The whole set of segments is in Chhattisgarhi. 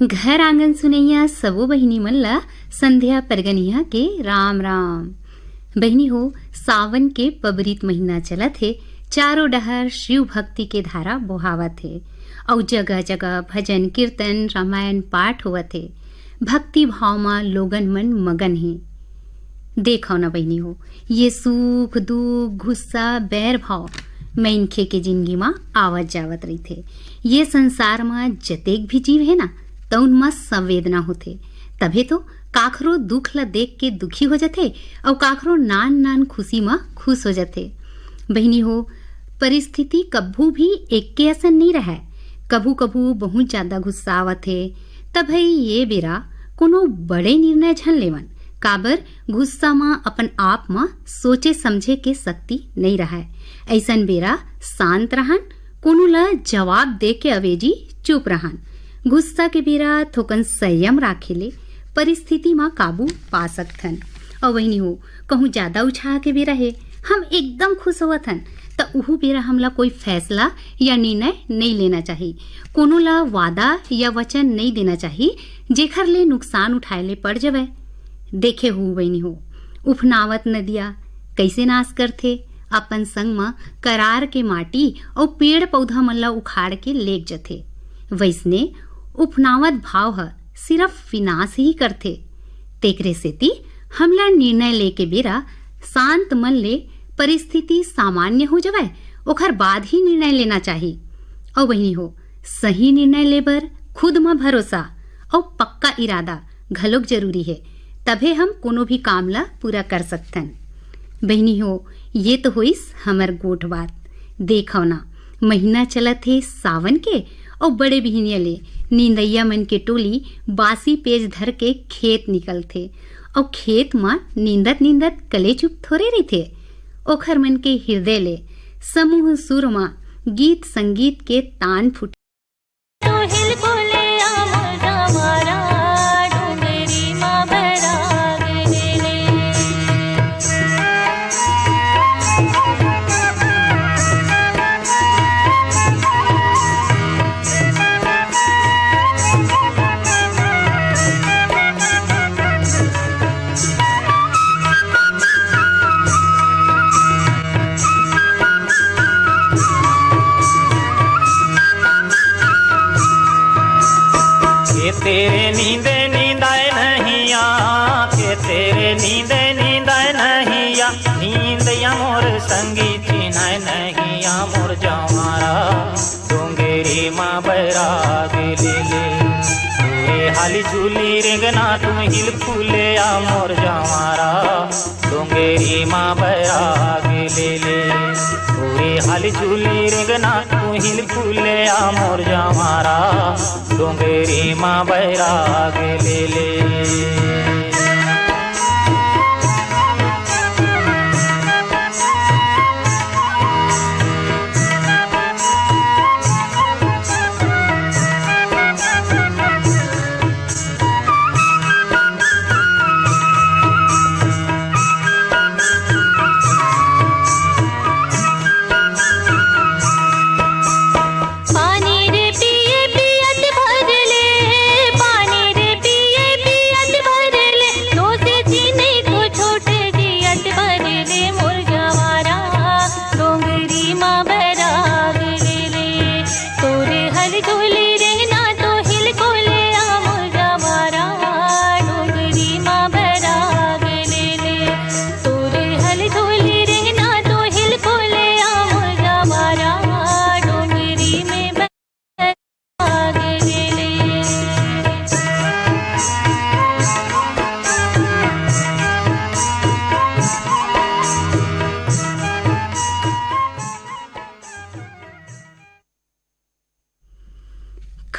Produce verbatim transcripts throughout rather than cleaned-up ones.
घर आंगन सुनैया सबो बहिनी मन ला संध्या परगनिया के राम राम। बहिनी हो, सावन के पबरित महीना चलत हे, चारों डहर शिव भक्ति के धारा बोहावत हे, अउ जगह जगह भजन कीर्तन रामायण पाठ होवत हे। भक्ति भाव म लोगन मन मगन हे। देखव न बहिनी हो, ये सुख दुख गुस्सा बैर भाव मनखे के जिनगी म आवत जावत रहिथे। ये संसार म जतेक भी जीव हे ना, तउन म संवेदना होथे। तभे तो काखरो दुख ल देख के दुखी हो जथे, अउ काखरो नान नान खुशी म खुश हो जथे। बहिनी हो, परिस्थिति कभू भी एके असन नइ रहय। कभू कभू बहुत ज्यादा गुस्सा आवत हे, त भई ये बेरा कोनो बड़े निर्णय झन लेवन। काबर, गुस्सा म अपन आप म सोचे समझे के शक्ति नइ रहय। अइसन बेरा शांत रहन, कोनो ल जवाब दे के अवेजी चुप रहन। गुस्सा के बेरा थोकन संयम राखे ले परिस्थिति म काबू पा सकथन। अउ बहिनी हो, कहूँ ज्यादा उछाह के बेरा हे, हम एकदम खुश होवत हन, त उहू बेरा हमला कोई फैसला या निर्णय नइ लेना चाही। कोनो ला वादा या वचन नइ देना चाही, जेखर ले नुकसान उठाए ले पड़ जवय। देखे हो बहिनी हो, उफनावत नदिया कइसे नाश करथे, अपन संग म करार के माटी अउ पेड़ पौधा मन ला उखाड़ के लेग जथे। वइसने उफनावत भाव ह सिर्फ विनाश ही करथे। तेकरे सेती हमला निर्णय लेके बेरा शांत मन ले परिस्थिति सामान्य हो जवय, ओखर बाद ही निर्णय लेना चाही। अउ बहिनी हो, सही निर्णय ले बर खुद म भरोसा अउ पक्का इरादा घलोक जरूरी हे, तभे हम कोनो भी काम ला पूरा कर सकथन। बहिनी हो, ये तो होइस हमर गोठ बात। देखव ना, महीना चलत हे सावन के, अउ बड़े बिहनिया ले निंदइया मन के टोली बासी पेज धर के खेत निकलथे। अउ खेत म निंदत निंदत कलेचुप थोरे रहिथे, ओखर मन के हिरदय ले समूह सुर म गीत संगीत के तान फूटे। के तेरे नींदे नींदाय नहिया, के तेरे नींदे नींदाय नहिया, नींदइया मोर संगी चिन्हाय नहिया मोर जवारा, डोंगरी मा बैराग ले ले। पूरे हाली झूली रेंगना तू हिल फूले आ मोर जवारा, डोंगरी मा बैराग ले ले। पूरे हाली झूली रेंगना तू हिल फूले आ मोर जवारा, डोंगरी मा बैराग ले ले।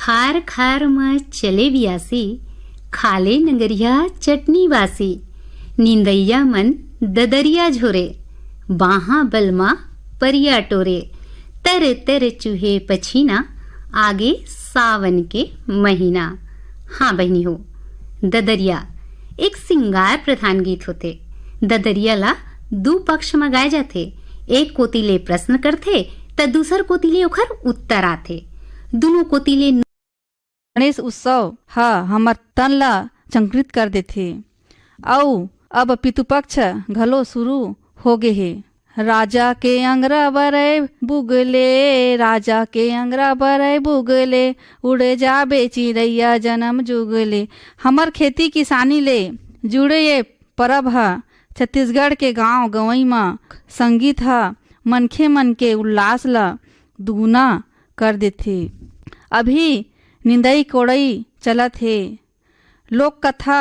खार खार म चले बियासी, खाले नगरिया चटनी बासी। निंदैया मन ददरिया झोरे, बाहा बलमा परिया टोरे। तर तर चूहे पछीना, आगे सावन के महीना। हाँ बहिनी हो, ददरिया एक सिंगार प्रधान गीत होथे। ददरिया ला दू पक्ष म गाए जाथे। एक कोति ले प्रश्न करथे, त दूसर कोति ले ओखर उत्तर आथे। दुनों कोति ले गणेश उत्सव ह हमर तन ला चंकृत कर देथे। अउ अब पितृपक्ष घलो शुरू हो गे हे। राजा के अंगरा बरय बुगले, राजा के अंगरा बरय बुगले, उड़े जाबे चिरैया जनम जुगले। हमर खेती किसानी ले जुड़े ये परब ह छत्तीसगढ़ के गांव गंवई म संगीत ह मनखे मन के उल्लास ल दुगुना कर देथे। अभी निंदई कोड़ई चलत हे। लोक कथा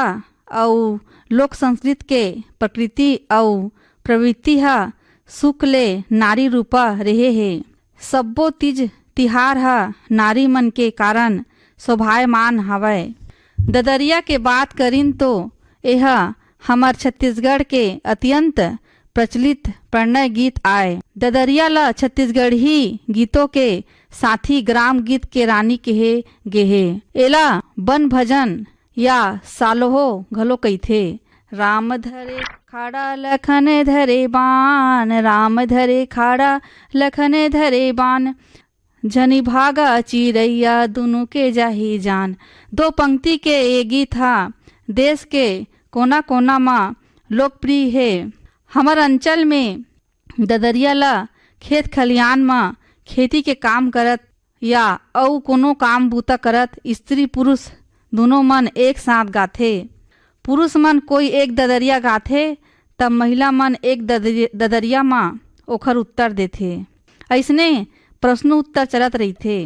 अउ लोक संस्कृत के प्रकृति अउ प्रवृत्ति ह सुख ले नारी रूपा रेहे हे। सब्बो तीज तिहार ह नारी मन के कारण शोभायमान हवय। ददरिया के बात करिन तो एह हमर छत्तीसगढ़ के अत्यंत प्रचलित प्रणय गीत आय। ददरिया ल छत्तीसगढ़ी गीतों के साथी ग्राम गीत के रानी कहे गे हे। एला बन भजन या सालोहो घलो कहिथे। राम धरे खाड़ा लखन धरे बान, राम धरे खाड़ा लखन धरे बान, झनी भागा चिरैया दुनू के जाही जान। दो पंक्ति के ये गीत हा देश के कोना-कोना म लोकप्रिय हे। हमर अंचल में ददरिया ल खेत खलियान म खेती के काम करत या अउ कोनो काम बूता करत स्त्री पुरुष दुनों मन एक साथ गाथे। पुरुष मन कोई एक ददरिया गाथे, तब महिला मन एक ददरि-, ददरिया म ओखर उत्तर देथे। अइसने प्रश्नोत्तर चलत रहिथे।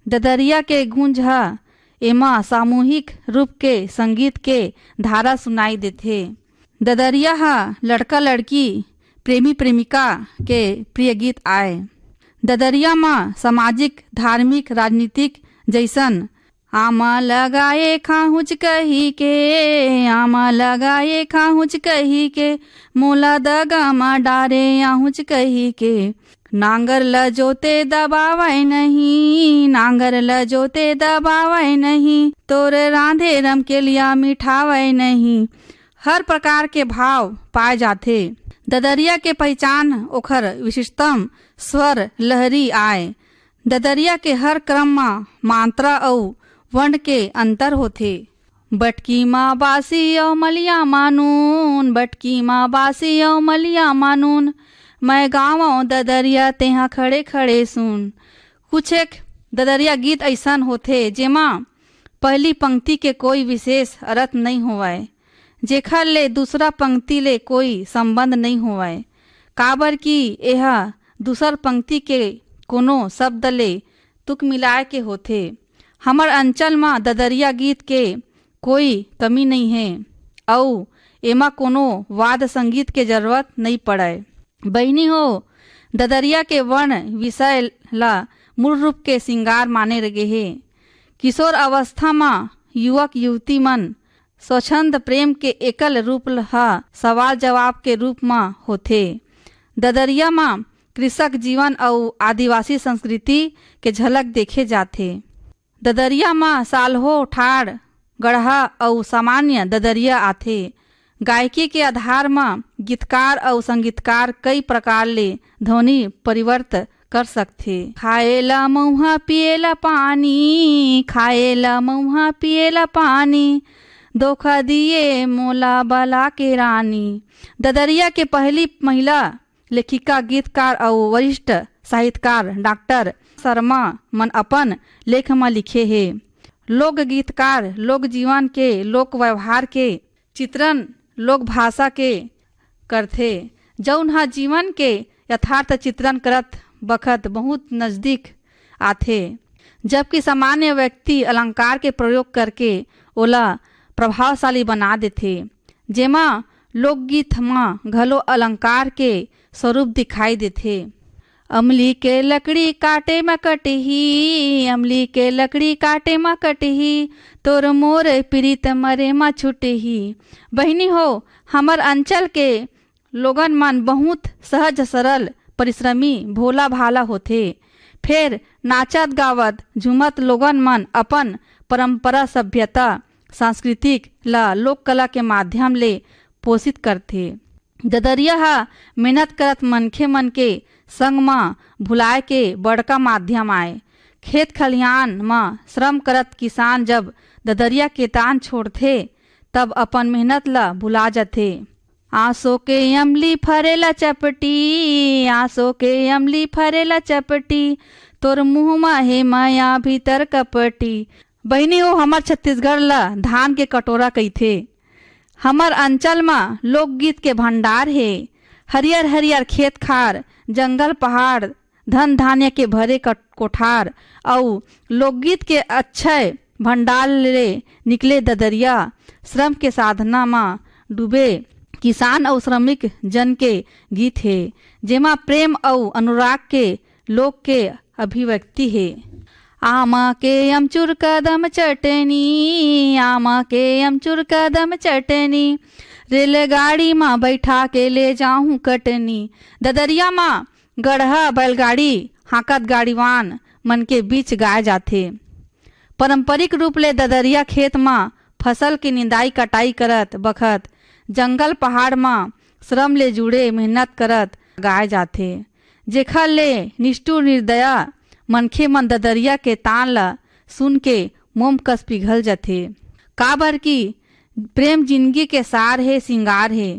ददरिया के गूंज ह एमा सामूहिक रूप के संगीत के धारा सुनाई देथे। ददरिया ह लड़का लड़की, प्रेमी प्रेमिका के प्रिय गीत आय। ददरिया म सामाजिक, धार्मिक, राजनीतिक जइसन आमा लगाए खाहुच कही के, आमा लगाए खाहुच कही के, मोला दगा म डारे आहुच कही के। नांगर ल जोते दबावय नहीं, नांगर ल जोते दबावय नहीं, तोर रांधे रमकेलिया मिठावय नहीं। हर प्रकार के भाव पाए जाथे। ददरिया के पहिचान ओखर विशिष्टतम स्वर लहरी आय। ददरिया के हर क्रम म मात्रा अउ वर्ण के अंतर होथे। बटकी म बासी अउ मलिया म नून, बटकी म बासी अउ मलिया म नून, मैं गावंव ददरिया तेहा खड़े खड़े सुन। कुछ एक ददरिया गीत अइसन होथे जेमा पहली पंक्ति के कोई विशेष अरथ नइ होवय, जेखर ले दूसरा पंक्ति ले कोई संबंध नइ होवय, काबर कि एह दूसर पंक्ति के कोनो शब्द ले तुक मिलाय के होथे। हमर अंचल म ददरिया गीत के कोई कमी नइ हे, अउ एमा कोनो वाद्य संगीत के जरूरत नइ पड़य। बहिनी हो, ददरिया के वर्ण विषय ला मूल रूप के सिंगार माने गे हे। किशोर अवस्था म युवक युवती मन स्वच्छंद प्रेम के एकल रूप ह सवाल जवाब के रूप म होथे। ददरिया म कृषक जीवन अउ आदिवासी संस्कृति के झलक देखे जाथे। ददरिया म साल्हो, ठाड़, गड़हा अउ सामान्य ददरिया आथे। गायकी के आधार म गीतकार अउ संगीतकार कई प्रकार ले ध्वनि परिवर्त कर सकथे। खाए ला मउहा, पिए ला पानी, खाए ला मउहा, पिए ला पानी, धोखा दिए मोला बला के रानी। ददरिया के पहली महिला लेखिका, गीतकार अउ वरिष्ठ साहित्यकार डॉक्टर शर्मा मन अपन लेख म लिखे हे, लोक गीतकार लोक जीवन के, लोक व्यवहार के चित्रण लोक भाषा के करथे, जउन ह जीवन के यथार्थ चित्रण करत बखत बहुत नजदीक आथे, जबकि सामान्य व्यक्ति अलंकार के प्रयोग करके ओला प्रभावशाली बना देथे, जेमा लोकगीत म घलो अलंकार के स्वरूप दिखाई देथे। अमली के लकड़ी काटे म कटही, अमली के लकड़ी काटे म कटही, तोर मोर प्रीत मरे म छुटही। बहिनी हो, हमर अंचल के लोगन मन बहुत सहज सरल, परिश्रमी, भोला भाला होथे। फेर नाचत गावत झूमत लोगन मन अपन परंपरा, सभ्यता, सांस्कृतिक ल लोक कला के माध्यम ले पोषित करथे। ददरिया ह मेहनत करत मनखे मन के संग म भुलाए के बड़का माध्यम आय। खेत खलिहान म श्रम करत किसान जब ददरिया के तान छोड़थे, तब अपन मेहनत ल भुला जथे। आंसू के अमली फरेला चपटी, आंसू के अमली फरेला चपटी, तोर मुंह म हे मया भीतर कपटी। बहिनी हो, हमर छत्तीसगढ़ ल धान के कटोरा कहिथे। हमर अंचल म लोकगीत के भंडार हे। हरियर हरियर खेत खार, जंगल पहाड़, धन धान्य के भरे कट-, कोठार अउ लोकगीत के अक्षय भंडार ले निकले ददरिया, श्रम के साधना म डूबे किसान अउ श्रमिक जन के गीत हे, जेमा प्रेम अउ अनुराग के लोक के अभिव्यक्ति हे। आमा के अमचुर कदम चटनी, आमा के अमचुर कदम चटनी, रेलगाड़ी म बैठा के ले जाहूं कटनी। ददरिया म गड़हा बैलगाड़ी हांकत गाड़ीवान मन के बीच गाए जाथे। पारंपरिक रूप ले ददरिया खेत म फसल के निंदाई कटाई करत बखत, जंगल पहाड़ म श्रम ले जुड़े मेहनत करत गाए जाथे, जेखर ले निष्ठुर निर्दया मनखे मन ददरिया के तान ल सुन के मोम कस पिघल जथे। काबर कि प्रेम जिनगी के सार हे, सिंगार हे।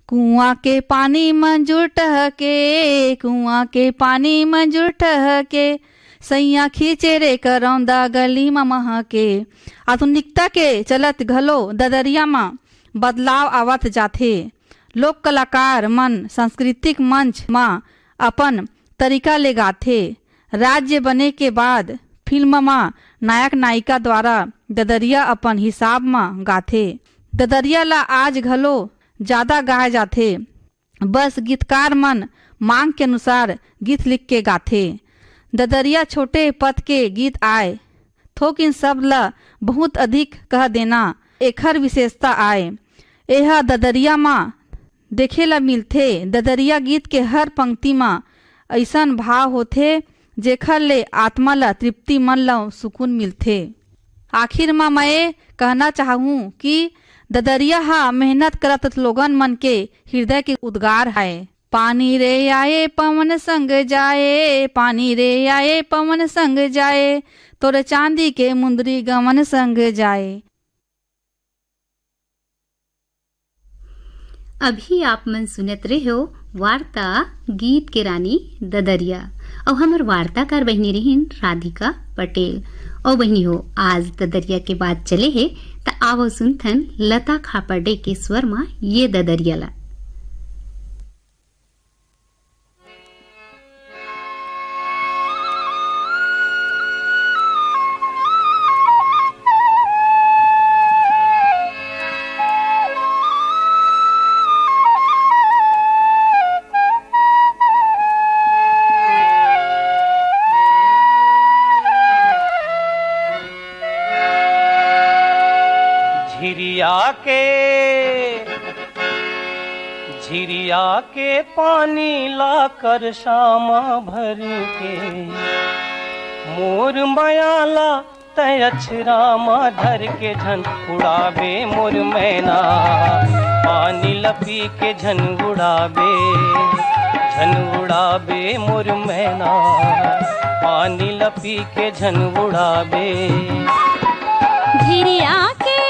कुआं के पानी मंजूर टहके, कुआं के पानी मंजूर टहके, सैया खींचे रे करौंदा गली म महके। आधुनिकता के चलत घलो ददरिया म बदलाव आवत जाथे। लोक कलाकार मन सांस्कृतिक मंच म अपन तरीका ले गाथे। राज्य बने के बाद फिल्म म नायक नायिका द्वारा ददरिया अपन हिसाब म गाथे। ददरिया ल आज घलो जादा गाए जाथे। बस गीतकार मन मांग के अनुसार गीत लिख के गाथे। ददरिया छोटे पद के गीत आय, थोकिन शब्द ल बहुत अधिक कह देना एखर विशेषता आय। एह ददरिया म देखे ल मिलथे। ददरिया गीत के हर पंक्ति म अइसन भाव होथे, जेखर ले आत्मा ल तृप्ति, मन ल सुकून मिलथे। आखिर म मैं कहना चाहूं कि ददरिया ह मेहनत करत लोगन मन के हृदय के उद्गार हय। पानी रे आए पवन संग जाए, पानी रे आए पवन संग जाए, तोर चांदी के मुंदरी गवन संग जाए। अभी आप मन सुनत रहे हो वार्ता गीत के रानी ददरिया, अउ हमर वार्ताकार बहिनी रहिन राधिका पटेल। अउ बहिनी हो, आज ददरिया के बात चले हे, त आवो सुनथन लता खापर्डे के स्वर म ये ददरिया ला। झिरिया के, झिरिया के पानी ला करसा म भर के, मोर मया ला तैं अछरा म धर के झन उड़ाबे मोर मैना। पानी ल पी के झन उड़ाबे, झन उड़ाबे मोर मैना। पानी ल पी के झन उड़ाबे। झिरिया के,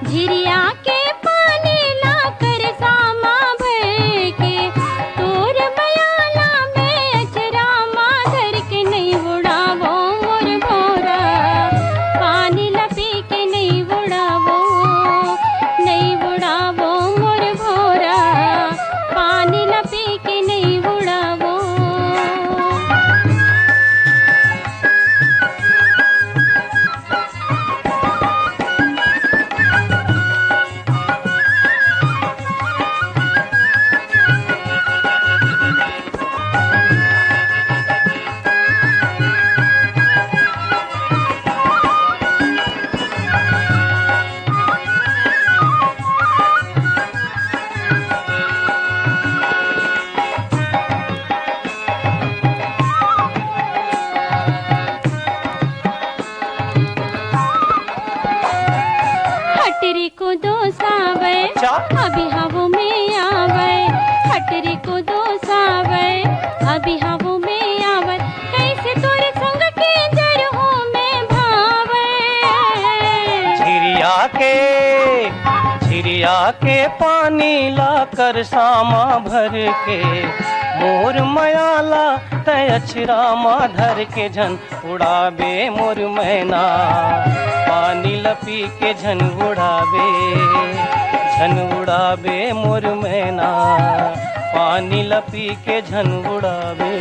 झिरिया के पानी ला करसा म भर के, तोर मया ला मैं अचरा म धर के, नइ उड़ावो मोर भोंरा। पानी ला पी के नइ उड़ावो, नइ उड़ावो मोर भोंरा। पानी ला पी के नइ उड़ावो। अभी हवो में आवे, हटरी को दोष आवे। अभी हवो में आवे, कैसे तोरे संग के जरहू में भावे। झिरिया के, झिरिया के पानी ला कर सामा भर के, मोर मयाला तै अछरा मा धर के झन उड़ाबे मोर मैना। पानी ल पी के झन उड़ाबे, झन उड़ाबे मोर मैना। पानी ल पी के झन उड़ाबे।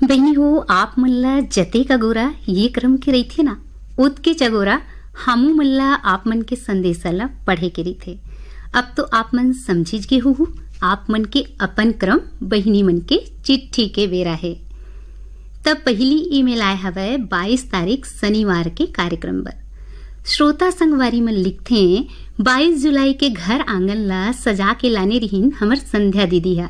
बहिनी हो, आप मन ला जतेक अगोरा ये क्रम के रहिथे ना, ओतके चगोरा हमू मन ला आप मन के संदेशा ला पढ़े के रहिथे। अब तो आप मन समझिच गे होहू, आप मन के अपन क्रम बहिनी मन के चिट्ठी के बेरा हे। तब पहिली ईमेल आए हवय बाईस तारीख शनिवार के कार्यक्रम बर। श्रोता संगवारी मन लिखथे, बाईस जुलाई के घर आंगन ला सजा के लाने रिहिन हमर संध्या दीदी ह।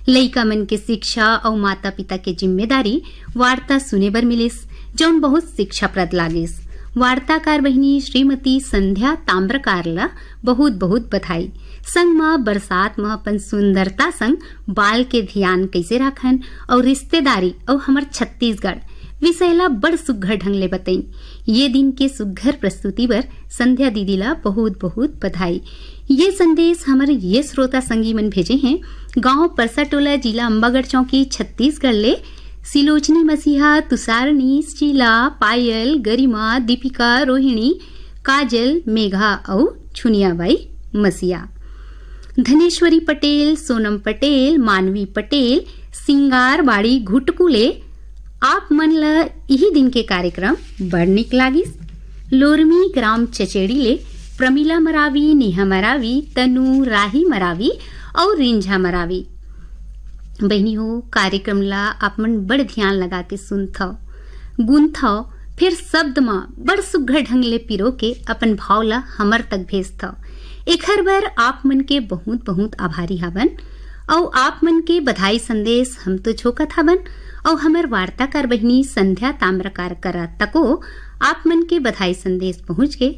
लइका मन के शिक्षा अउ माता पिता के जिम्मेदारी वार्ता सुने बर मिलिस, जौन बहुत शिक्षाप्रद लागिस। वार्ताकार बहिनी श्रीमती संध्या ताम्रकार ला बहुत बहुत बधाई। संग म बरसात म अपन सुंदरता संग बाल के धियान कइसे राखन अउ रिश्तेदारी अउ हमर छत्तीसगढ़ विषय ला बड़ सुग्घर ढंग ले बतइन। ये दिन के सुग्घर प्रस्तुति बर संध्या दीदी ला बहुत बहुत बधाई। ये संदेश हमर ये श्रोता संगी मन भेजे हैं, गांव परसाटोला, जिला अंबागढ़ चौकी, छत्तीसगढ़ ले सिलोचनी मसीहा, तुषारनी, शीला, पायल, गरिमा, दीपिका, रोहिणी, काजल, मेघा अउ छुनियाबाई मसीहा। धनेश्वरी पटेल, सोनम पटेल, मानवी पटेल, सिंगार बाड़ी घुटकू ले आप मन ल इही दिन के कार्यक्रम बड़ निक लागिस। लोरमी ग्राम चचेड़ी ले प्रमिला मरावी, नेहा मरावी, तनु, राही मरावी अउ रिंझा मरावी। बहिनी हो, कार्यक्रम ला आप मन बड़ ध्यान लगा के सुनथव, गुनथव, फेर शब्द म बड़ सुग्घर ढंग ले पिरो के अपन भाव ला हमर तक भेजथव। एखर बर आप मन के बहुत बहुत आभारी हावन। अउ आप मन के बधाई संदेश हम तो झोंकत हावन, अउ हमर वार्ताकार बहिनी संध्या ताम्रकार करा तको आप मन के बधाई संदेश पहुंच गे।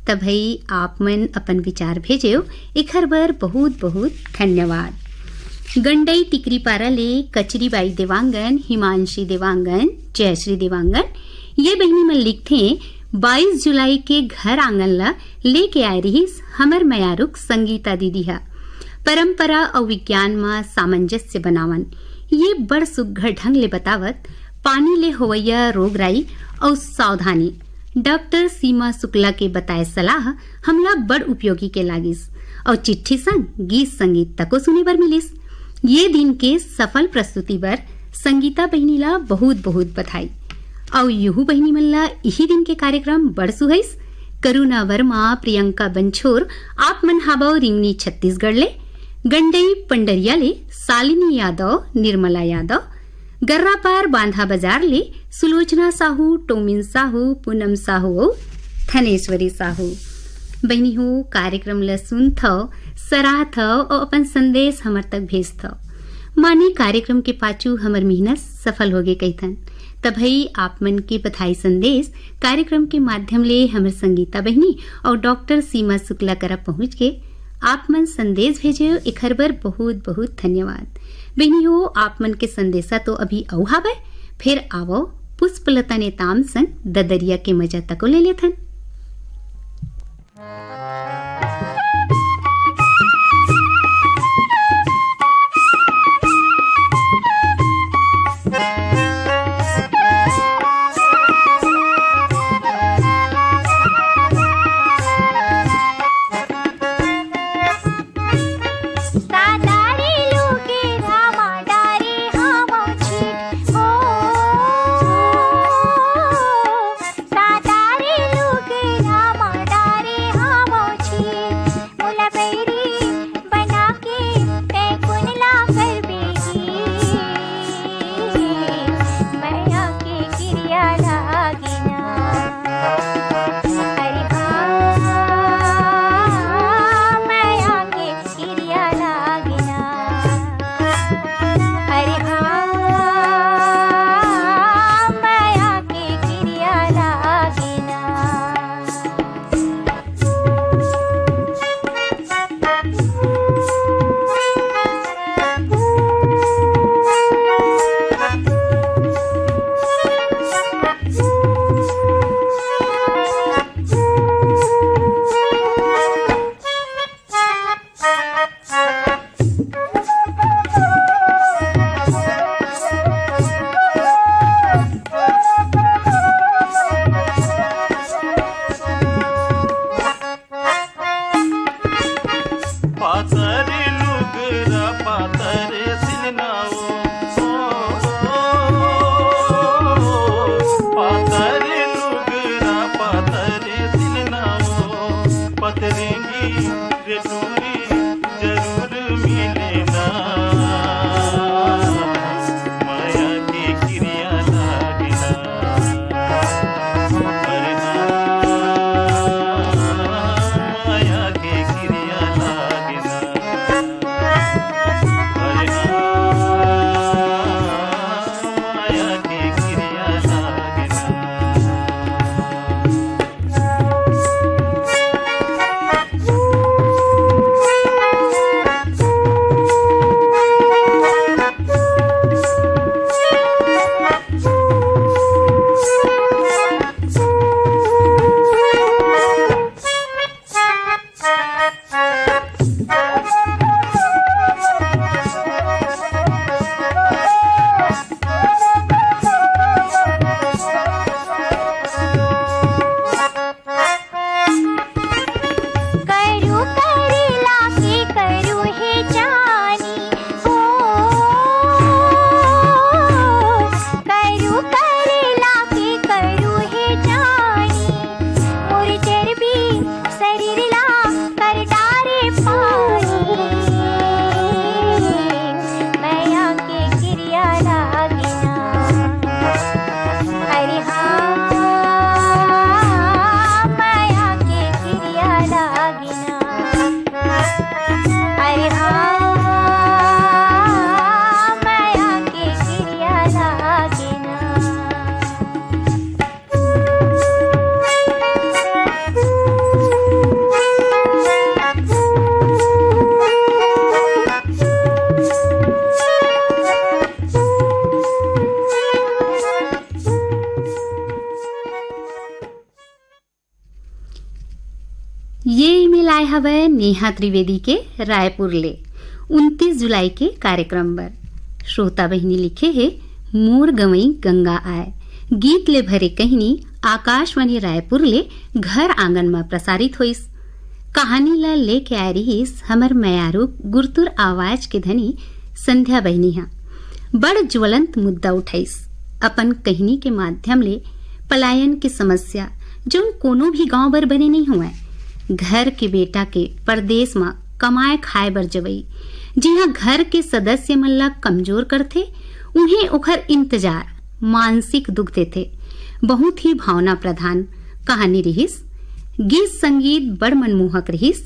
त भई आप मन अपन विचार भेजेव, एखर बर बहुत बहुत धन्यवाद। गंडई टिकरीपारा ले कचरीबाई देवांगन, हिमांशी देवांगन, जयश्री देवांगन, ये बहिनी मन लिखथे, बाईस जुलाई के घर आंगन ला लेके आए रिहिस हमर मयारुक संगीता दीदी ह। परंपरा अउ विज्ञान म सामंजस्य बनावन, ये बड़ सुग्घर ढंग ले बतावत पानी ले होवइया रोगराई अउ सावधानी। डॉक्टर सीमा शुक्ला के बताए सलाह हमला बड़ उपयोगी के लागिस अउ चिट्ठी संग गीत संगीत तको सुने बर मिलिस। ये दिन के सफल प्रस्तुति बर संगीता बहिनी ला बहुत बहुत बधाई। अउ यहू बहिनी मन ला इही दिन के कार्यक्रम बड़ सुहइस। करुणा वर्मा, प्रियंका बंछोर, आप मन हावव रिंगनी छत्तीसगढ़ ले, गंडई पंडरिया ले शालिनी यादव, निर्मला यादव, गर्रापार बांधा बाजार ले सुलोचना साहू, टोमिन साहू, पूनम साहू अउ धनेश्वरी साहू। बहिनी हो, कार्यक्रम ल सुनथव, सराहथव अउ अपन संदेश हमर तक भेजथव, माने कार्यक्रम के पाछू हमर मेहनत सफल होगे कहिथन। त भई आप मन के बधाई संदेश कार्यक्रम के माध्यम ले हमर संगीता बहिनी अउ डॉक्टर सीमा शुक्ला करा पहुंच के आप मन संदेश भेजे, एखर बर बहुत बहुत धन्यवाद। बहिनी हो, आप मन के संदेशा तो अभी अउ हावय, फेर आवव पुष्पलता नेताम संग ददरिया के मजा तको ले लेथन। पातर लुगरा पातर सिलनाओ, पातर लुगरा पातर सिलनाओ, पतरेंगी रे टूरी जरूर मिलेना। माया के किरिया लागेना। अरे हाँ, माया के किरिया लागेना। अरे हाँ, माया के किरिया लागेना। करू करेला के करू हे जानी, ओ, करू करेला के करू हे जानी, मोर चरबी शरीर ला कर डारे पानी, मया के किरिया लागेना। अरे हाँ, मया के किरिया लागेना। अरे हाँ, मया के किरिया लागेना। ये ईमेल आए हवय नेहा त्रिवेदी के रायपुर ले, उनतीस जुलाई के कार्यक्रम बर। श्रोता बहिनी लिखे हे, मोर गंवई गंगा आय, गीत ले भरे कहनी आकाशवाणी रायपुर ले घर आंगन म प्रसारित होइस। कहानी ला लेके आए रिहिस हमर मयारू गुरतुर आवाज के धनी संध्या बहिनी ह। बड़ ज्वलंत मुद्दा उठाइस। अपन कहनी के माध्यम ले पलायन के समस्या, जौन कोनो भी गांव बर बने नइ होवय। घर के बेटा के परदेस म कमाए खाए बर जवई, जिहां घर के सदस्य मन ला कमजोर करथे, उहें ओखर इंतजार मानसिक दुख देथे। बहुत ही भावना प्रधान कहानी रिहिस। गीत संगीत बड़ मनमोहक रिहिस।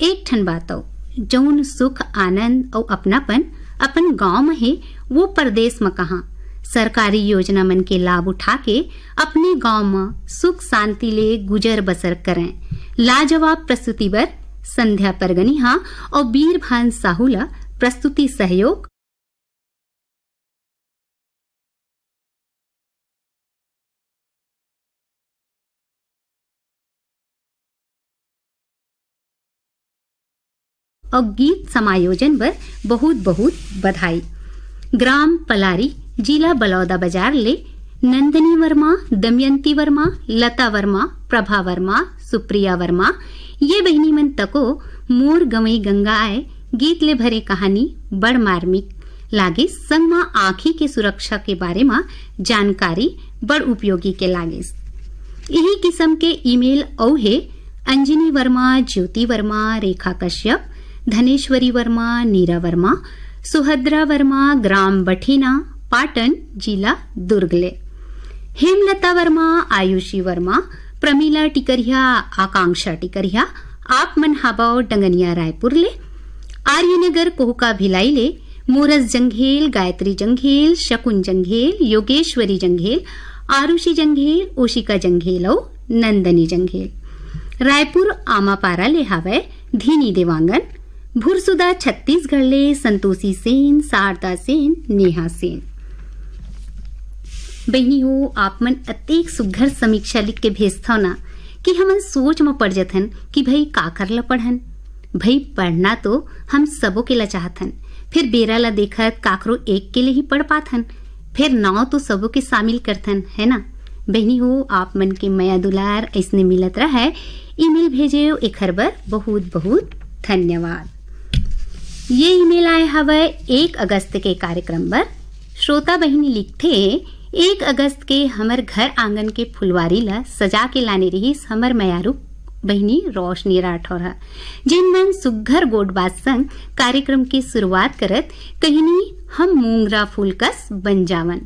एक ठन बात अउ, जौन सुख, आनंद अउ अपनापन अपन गांव म हे, वो परदेस म कहां? सरकारी योजना मन के लाभ उठा के अपने गांव म सुख शांति ले गुजर बसर करें। लाजवाब प्रस्तुति बर संध्या परगनिहा अउ बीरभान साहू ला प्रस्तुति सहयोग। अउ गीत समायोजन बर बहुत बहुत बधाई। ग्राम पलारी, जिला बलौदाबाजार ले नंदिनी वर्मा, दमयंती वर्मा, लता वर्मा, प्रभा वर्मा, सुप्रिया वर्मा, ये बहिनी मन तको मोर गंवई गंगा आय गीत ले भरे कहानी बड़ मार्मिक लागिस, संग म आँखी के सुरक्षा के बारे म जानकारी बड़ उपयोगी के लागिस। इही किसम के ईमेल अउ हे अंजनी वर्मा, ज्योति वर्मा, रेखा कश्यप, धनेश्वरी वर्मा, नीरा वर्मा, सुभद्रा वर्मा, ग्राम बठिना, पाटन, जिला दुर्ग ले। हेमलता वर्मा, आयुषी वर्मा, प्रमिला टिकरिहा, आकांक्षा टिकरिहा, आप मन हाबव डंगनिया रायपुर ले। आर्यनगर कोहका भिलाई ले मोरस जंघेल, गायत्री जंघेल, शकुन जंघेल, योगेश्वरी जंघेल, आरुषि जंघेल, ओशिका जंघेल अउ नंदनी जंघेल। रायपुर आमापारा ले हावय धीनी देवांगन, भुरसुदा छत्तीसगढ़ ले संतोषी सेन, शारदा सेन, नेहा सेन। बहिनी हो, आप मन अतेक सुघ्घर समीक्षा लिख के भेजथव ना कि हमन सोच म पड़ जथन कि भई काकर ल पढ़न। भई पढ़ना तो हम सबो के ल चाहथन, फिर बेरा ल देखत काकरो एक के ले ही पढ़ पाथन, फिर नाव तो सबो के शामिल करथन, है ना? बहिनी हो, आप मन के मया दुलार अइसने मिलत रहय। ईमेल भेजेव एखर बर बहुत बहुत धन्यवाद। ये ईमेल आए हवय एक अगस्त के कार्यक्रम बर। श्रोता बहिनी लिखथे, एक अगस्त के हमर घर आंगन के फुलवारी ला सजा के लाने रहिस हमर मयारू बहिनी रोशनी राठौर ह, जिन मन सुग्घर गोठ बात संग कार्यक्रम के शुरुआत करत कहिनी, हम मोंगरा फूल कस बन जावन।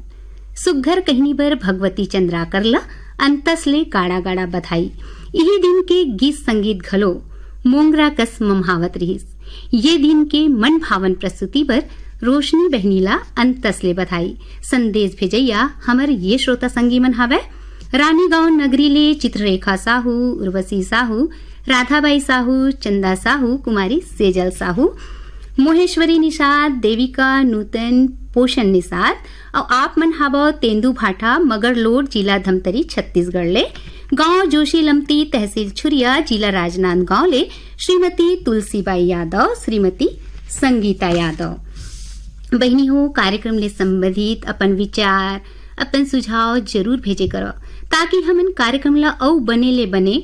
सुग्घर कहिनी बर भगवती चंद्राकर ल अंतस ले गाड़ा गाड़ा बधाई। इही दिन के गीत संगीत घलो मोंगरा कस ममहावत रिहिस। ये दिन के मन भावन प्रस्तुति बर रोशनी बहिनी ला अंतस ले बधाई। संदेश भेजैया हमर ये श्रोता संगी मन हावय, रानीगांव नगरी ले चित्ररेखा साहू, उर्वशी साहू, राधाबाई साहू, चंदा साहू, कुमारी सेजल साहू, मोहेश्वरी निषाद, देविका नूतन, पोषण निषाद, अउ आप मन हावव तेंदू भाठा, मगरलोड, जिला धमतरी, छत्तीसगढ़ ले। गांव जोशी लमती, तहसील छुरिया, जिला राजनांदगांव ले श्रीमती तुलसीबाई यादव, श्रीमती संगीता यादव। बहिनी हो, कार्यक्रम ले संबंधित अपन विचार, अपन सुझाव जरूर भेजे करो, ताकि हमन कार्यक्रम ला अउ बने ले बने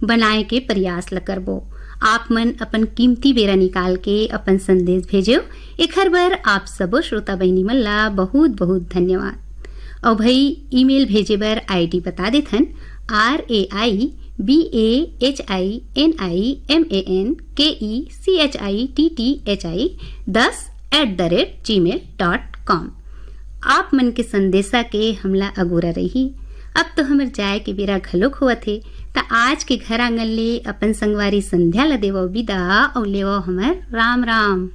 बनाए के प्रयास ल करबो। आप मन अपन कीमती बेरा निकाल के अपन संदेश भेजेव, एखर बर आप सबो श्रोता बहिनी मन ला बहुत बहुत धन्यवाद। अउ भई, ईमेल भेजे बर आईडी बता देथन, R A I B A H I N I M A N K E C H I T T H I दस at the rate gmail dot com। आप मन के संदेशा के हमला अगोरा रही। अब तो हमर जाए के बेरा घलोक होवत हे, त आज के घर आंगन ले अपन संगवारी संध्या ल देवो विदा अउ लेवो हमर राम राम।